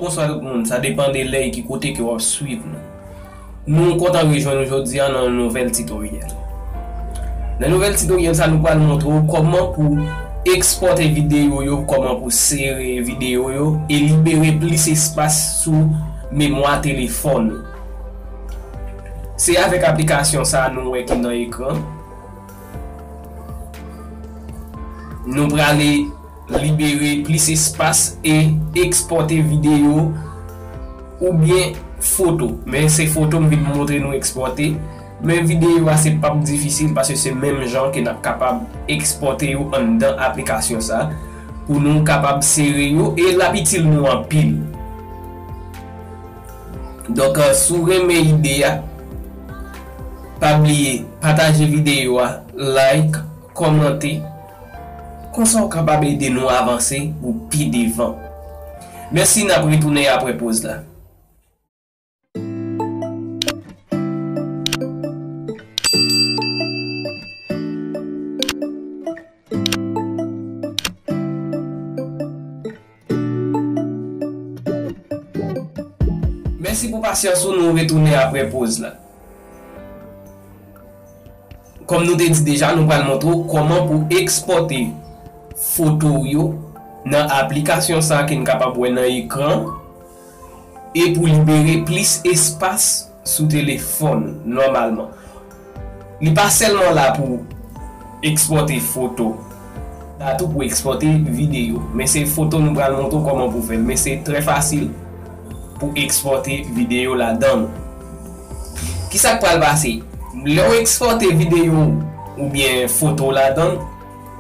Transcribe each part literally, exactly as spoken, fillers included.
Bonswa tout moun, sa depann de lè e ki kote ke w ap swiv nou. Nou kontan rejwenn nou jodi a nan yon nouvèl titoryèl. Nan nouvèl titoryèl sa, nou pral montre w kòman pou ekspòte videyo yo, kòman pou sere videyo yo e libere plis espas sou memwa telefòn ou. Se avèk aplikasyon sa a nou wè ki nan ekran. Nou prale libere plis espas e ekspòte videyo oubyen foto. Men se foto m vin montre nou ekspòte. Men videyo a se p ap difisil paske se menm jan ke n ap kapab ekspòte yo anndan aplikasyon sa pou nou kapab sere yo e l ap itil nou anpil. Donk, si w renmen ide a, pa bliye pataje videyo a, like, kòmante, konsa w kapab ede nou avanse pou pi devan. Mèsi, n ap retounen apre poz la. Mèsi pou pasyans ou, nou retounen apre poz la. Kòm nou te di deja, nou pral montre w kòman pou ekspòte foto w yo nan aplikasyon sa a ke n kapab wè nan ekran e pou libere plis espas sou telefòn ou nòmalman. Li pa sèlman la pou ekspòte foto, la tou pou ekspòte videyo. Men se foto nou pral montre w kòman pou fè l. Men se trè fasil pou ekspòte videyo ladan l. Kisa k pral pase? Lè w ekspòte videyo oubyen foto ladan l,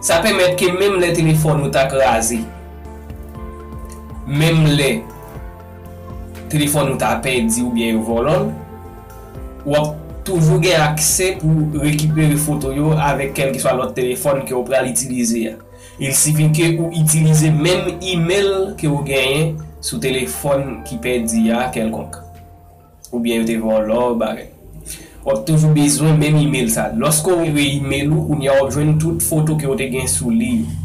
sa pèmèt ke menm lè telefòn ou ta kraze, menm lè telefòn ou ta pèdi oubyen yo vòlò l, w ap toujou gen aksè pou rekipere foto yo avèk kèlkeswa lòt telefòn ke w pral itilize a. Il sifi ke ou itilize menm imèl ke w genyen sou telefòn ki pèdi a kèlkonk. Oubyen yo te vòlò, bagay. W ap toujou bezwen menm imèl sa. Lòske w retire imèl ou, kounye a w ap jwenn tout foto ke w te gen sou li yo.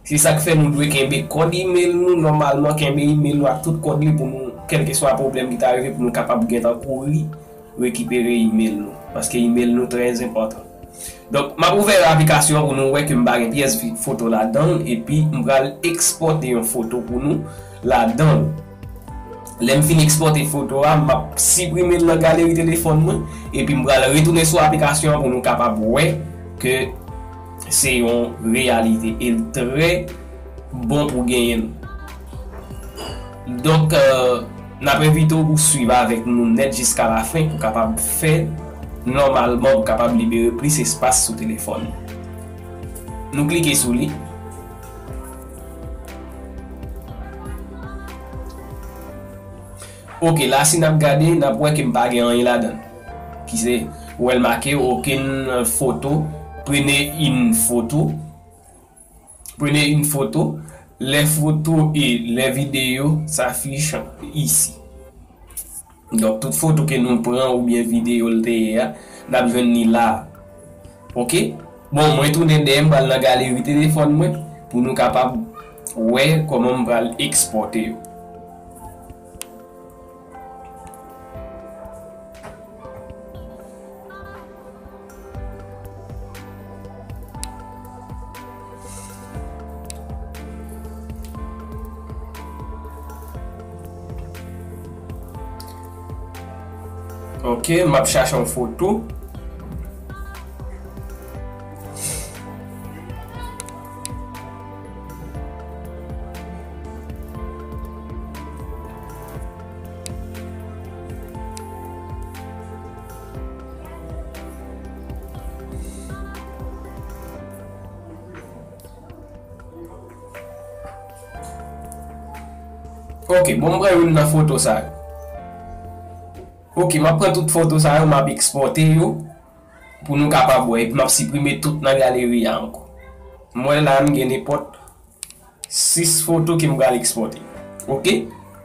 Se sa k fè nou dwe kenbe kòd imèl nou, nòmalman kenbe imèl nou ak tout kòd li pou nou, kèlkeswa pwoblèm ki ta rive, pou nou kapab gentan kouri rekipere imèl nou. Paske imèl nou trè enpòtan. Donk, m ap ouvè aplikasyon an pou nou wè ke m pa gen pyès vi-, foto ladan l, epi m pral ekspòte yon foto pou nou ladan l. Lè m fin ekspòte foto a, m ap siprime l nan galeri telefòn mwen, epi m pral retounen sou aplikasyon an pou nou kapab wè ke se yon reyalite e l trè bon pou genyen l. Donk, euh, n ap envite w pou swiv avèk nou nèt jiska lafen pou kapab fè nòmalman, pou kapab libere plis espas sou telefòn. Nou klike sou li. Ok, la si n ap gade, n ap wè ke m pa gen anyen ladan l. Ki se, ou wè l make aucune photo, prenez une photo. Prenez une photo. Les photos et les vidéos s'affichent ici. Donk, tout foto ke nou pran oubyen videyo l te ye a, n ap jwenn li la a. Ok? Bon, mwen tounen dèyè, m pral nan galeri telefòn mwen pou nou kapab wè kòman m pral ekspòte yo. Ok, m ap chache yon foto. Ok, bon, m pran youn nan foto sa yo. Ok, m ap pran tout foto sa yo, m ap ekspòte yo pou nou kapab wè, epi m ap siprime tout nan galeri a ankò. M wè la, m gen nenpòt sis foto ke m pral ekspòte. Ok?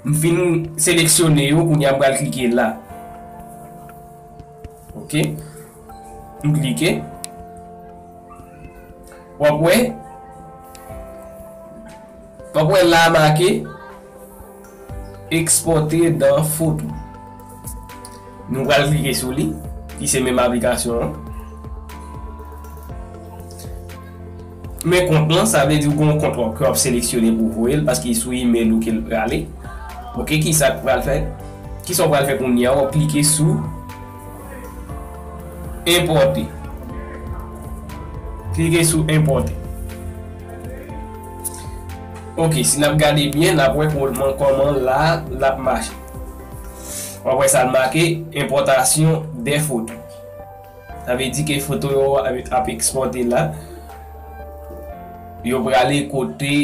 M fin seleksyone yo, kounye a m pral klike la. Ok? M klike. W ap wè, w ap wè la make Ekspòte dan foto. Nou pral klike sou li, ki se menm aplikasyon an. Men kont lan, sa vle di w gen yon kont w ap, ke w ap seleksyone pou voye l, paske sou email ou ke l prale. Oke, ki sa k pral fè? Ki sa w pral fè kounye a? W ap klike sou enpòte. Klike sou enpòte. Oke, si n ap gade byen, n ap wè kòman, kòman la, l ap mache. W ap wè sa l make, enpòtasyon dè foto. Sa vle di ke foto yo ap, ap ekspòte la. Yo prale kote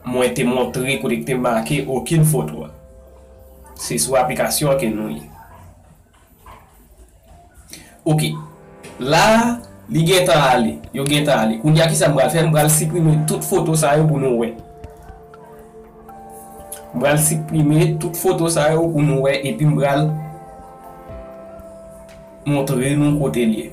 mwen te montre, kote ki te make okenn foto a. Se sou aplikasyon an ke nou ye. Oke. La, li gentan ale. Yo gentan ale. Kounye a, ki sa m pral fè? M pral siprime tout foto sa yo pou nou wè. M pral siprime tout foto sa yo pou nou wè, epi m pral montre nou kote l ye.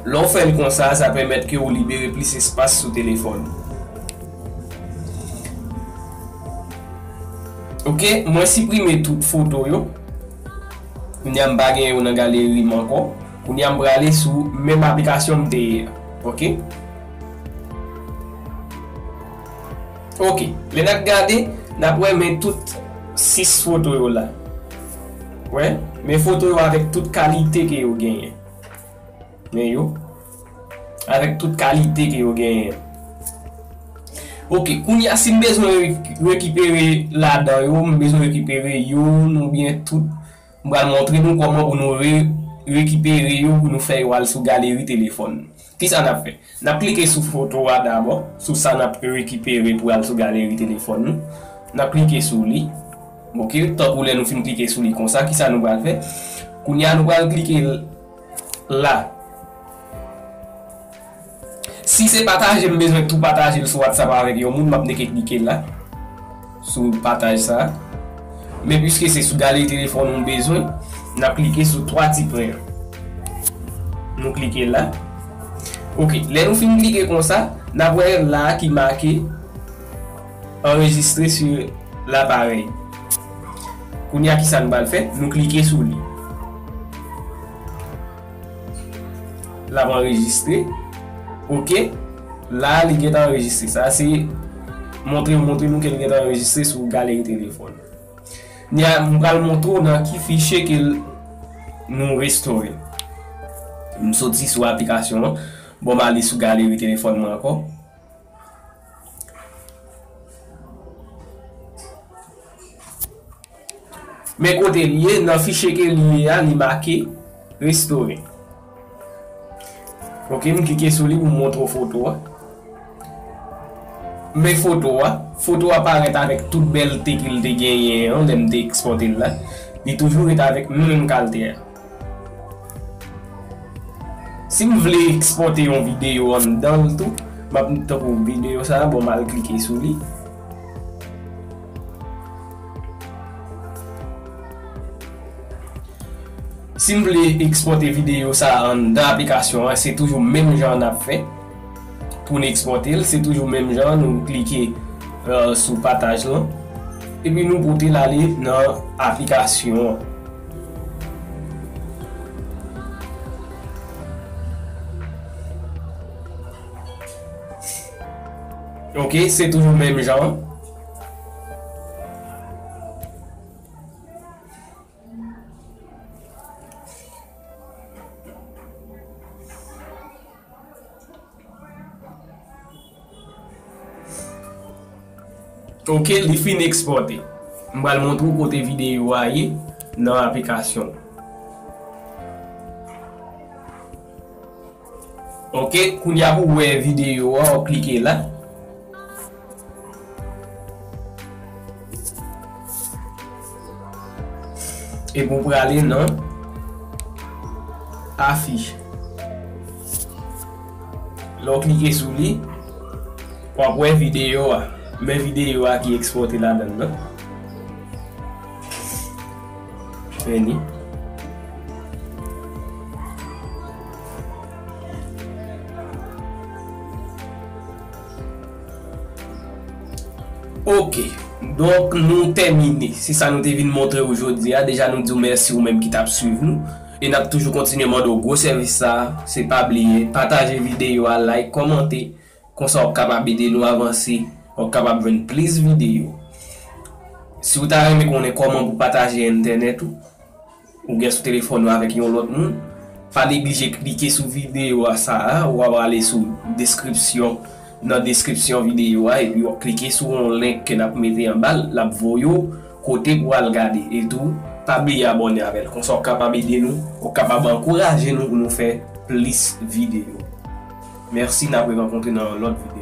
Lè w fè l konsa, sa pèmèt ke w libere plis espas sou telefòn ou. Oke, mwen siprime tout foto yo. Kounye a m pa gen yo nan galeri m ankò. Kounye a m prale sou menm aplikasyon m te ye a. Oke? Oke. Lè n ap gade, n ap wè men tout sis foto yo la. Wè, men foto yo avèk tout kalite ke yo genyen. Men yo. Avèk tout kalite ke yo genyen. Oke, kounye a, si m bezwen re-, rekipere ladan yo, m bezwen rekipere youn oubyen tout, m pral montre nou kòman pou nou re-, rekipere yo, pou nou fè yo al sou galeri telefòn nou. Kisa n ap fè? N ap klike sou foto a dabò, sou sa n ap rekipere pou al sou galeri telefòn nou. N ap klike sou li. Oke, tankou lè nou fin klike sou li konsa, kisa nou pral fè? Kounye a, nou pral klike l la. Si se pataje, m bezwen tou pataje l sou WhatsApp avèk yon moun, m ap neke klike la, sou pataj sa. Men piske se sou galeri telefòn nou bezwen, n ap klike sou twa ti pwen an. Nou klike la. Oke, lè nou fin klike konsa, n ap wè la ki make enregistre sur l'appareil. Kounye a, kisa nou pral fè? Nou klike sou li. L ap anrejistre. Oke. La, li gentan anrejistre. Sa se montre, montre nou ke l gentan anrejistre sou galeri telefòn. Kounye a, m pral montre w nan ki fichye ke l, nou restore. M soti sou aplikasyon an. Bon, m ale sou galeri telefòn mwen ankò. Men kote l ye, nan fichye ke li ye a, li make restore. Oke, m klike sou li pou m montre w foto a. Men foto a, foto a parèt avèk tout bèlte ke l te genyen an lè m te ekspòte l la. Li toujou ret avèk menm kalte a. Si m vle ekspòte yon videyo anndan l tou, m ap, tankou videyo sa a, bon, m al klike sou li. Si m vle ekspòte videyo sa a anndan aplikasyon an, se toujou menm jan n ap fè. Pou n ekspòte l, se toujou menm jan, nou klike, euh, sou pataj lan. Epi nou pote l ale nan aplikasyon an. Oke, se toujou menm jan. Oke, li fin ekspòte. M pral montre w kote videyo a ye nan aplikasyon. Oke, kounye a pou w wè videyo a, w klike la. Epi w prale nan afich. Lè w klike sou li, w ap wè videyo a. Men videyo a ki ekspòte ladan l nan. Vini. Ok, donk nou tèmine. Se sa nou te vin montre w jodi a. Deja nou di w mèsi ou menm ki t ap swiv nou. E n ap toujou kontinye mande w gwo sèvis sa a. Se pa bliye, pataje videyo a, like, kòmante. Konsa w ap kapab ede nou avanse. W ap kapab jwenn plis videyo. Si w ta renmen konnen kòman pou pataje entènèt ou, oubyen sou telefòn ou avèk yon lòt moun, pa neglije klike sou videyo a sa a, ou ap ale sou deskripsyon, nan deskripsyon videyo a, epi w ap klike sou yon link ke n ap mete anba l, l ap voye w kote pou w al gade. E tou, pa bliye abòne avè l. Konsa w kapab ede nou, ou kapab ankouraje nou pou nou fè plis videyo. Mèsi, n ap rerankontre nan yon lòt videyo.